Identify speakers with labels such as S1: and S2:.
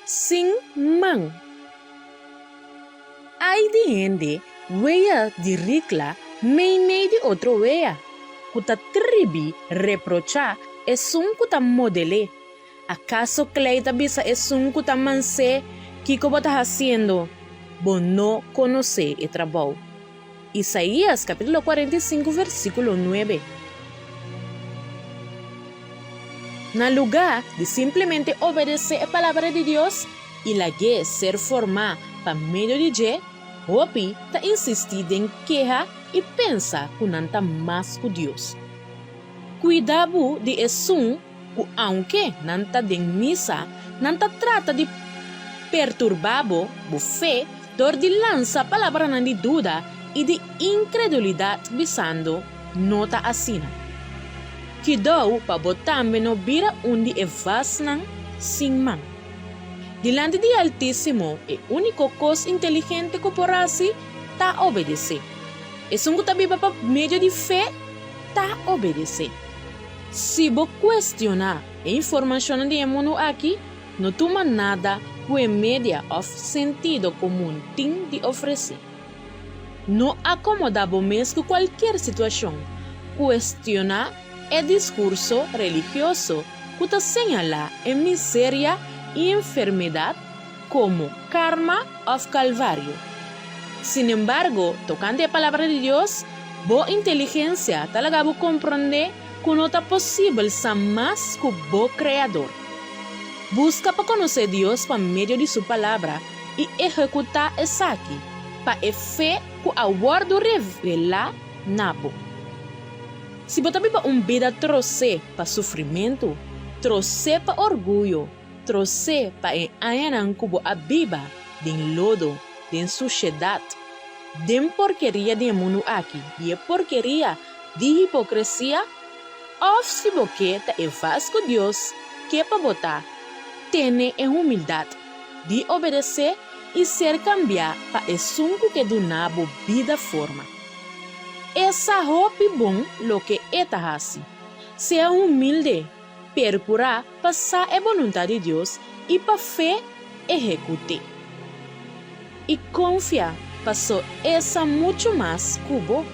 S1: sin man. Ai di hende wea di rikla meimei di otro wea, ku ta tribi reprochá esun ku ta model'é. Akaso klei ta bisa esun ku ta mans'é, Kiko bo ta hasiendo? Bo no konosé e trabou. Isaías kapítulo 45 versíkulo 9. Na lugá di simplemente obedesé e Palabra di Dios i lag'é ser formá pa medio di dje, hopi ta insistí den keha i pensa ku nan ta mas ku Dios. Kuida bo di esun ku aunke nan ta den misa, nan ta trata di perturbá bo bo fe dor di lansa palabranan di duda i di inkredulidat bisando, No ta asina. Kidou pa bo tambe no bira un di e vasnan sin man. Dilanti di Altísimo e úniko kos inteligente ku por hasi ta obedesé. Esun ku ta biba pa medio di fe ta obedesé. Si bo kuestioná e informashonnan di e mundu aki, no tuma nada ku e media òf sentido komun tin di ofresé. No akomodá bo mes ku kualkier situashon. Kuestioná e diskurso religioso ku ta señalá e miseria i enfermedat komo karma òf kalvario. Sinembargo, tokante e Palabra di Dios, bo inteligensia ta laga bo komprondé ku no ta posibel sa mas ku bo Kreador. Buska pa konosé Dios pa medio di su Palabra i ehekutá esaki pa e fe ku a wòrdu revelá na bo. Si bo ta biba un bida trosé pa sufrimentu, trosé pa orguyo, trosé pa e añanan ku bo a biba den lodo, den sushedat, den porkeria di e mundu aki i e porkeria di hipokresia, òf si bo ke ta e vas ku Dios ke pa bo ta, tene e humildat di obedesé i ser kambiá pa esun ku ke duna bo bida forma. E sa hopi bon loke e ta hasi. Sea humilde. Percurá pa sa e boluntad di Dios i pa fe ehecut'é. I confia paso e sa muchu mas cu bo.